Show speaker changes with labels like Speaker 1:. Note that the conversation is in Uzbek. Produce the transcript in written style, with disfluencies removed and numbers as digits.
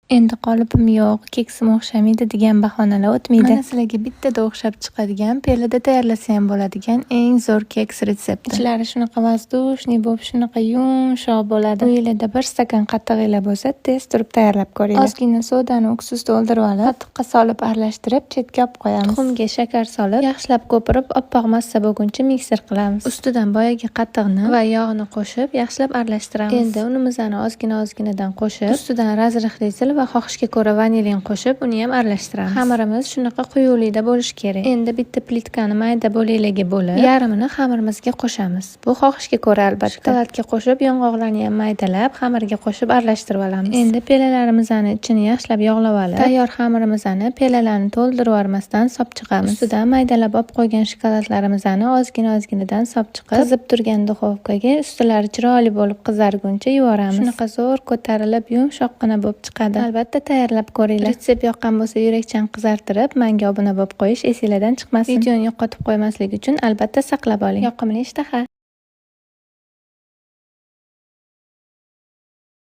Speaker 1: Endi qolipim yo'q, keksim o'xshamaydi degan bahonalar o'tmaydi. Mana sizlarga bittada o'xshab chiqadigan, piyola tayyorlasa ham bo'ladigan eng zo'r keks retsepti. Ichlari shunaqa воздушный bo'lib, shunaqa yumshoq bo'ladi. Uyinglarda bir stakan qatig'inglar bo'lsa, tez turib tayyorlab ko'ringlar. Ozgina sodani uksus to'ldirib olib, qatiqqa solib aralashtirib, chetga olib qo'yamiz. Tuxumga shakar solib, yaxshilab ko'pirib, oppoq massa bo'lguncha mikser qilamiz. Ustidan boyagi qatiqni va yog'ni qo'shib, yaxshilab aralashtiramiz. Endi unimizni ozgina-ozginadan qo'shib, ustidan разрыхлитель va xohishga ko'ra vanilin qo'shib, uni ham aralashtiramiz. Xamirimiz shunaqa quyuqlikda bo'lishi kerak. Endi bitta plitkani mayda bo'laklarga bo'lib, yarmini xamirimizga qo'shamiz. Bu xohishga ko'ra, albatta. Shokoladga qo'shib, yong'oqlarni ham maydalab, xamirga qo'shib aralashtirib olamiz. Endi piyolarimizni ichini yaxshilab yog'lab olib, tayyor xamirimizni piyolarni to'ldirib yubormasdan solib chiqamiz. Ustidan maydalab olib qo'ygan shokoladlarimizni ozgina-ozginadan solib chiqib, qizib turgan duxovkaga ustilari chiroyli bo'lib qizarguncha yuboramiz. Shunaqa zo'r ko'tarilib, yumshoqqina bo'lib chiqadi. Albatta tayyorlab ko'ringlar. Retsept yoqqan bo'lsa, yurakchani qizartirib, menga obuna bo'lib qo'yish esinglardan chiqmasin. Videoni yo'qotib qo'ymaslik uchun albatta saqlab oling. Yoqimli ishtaha.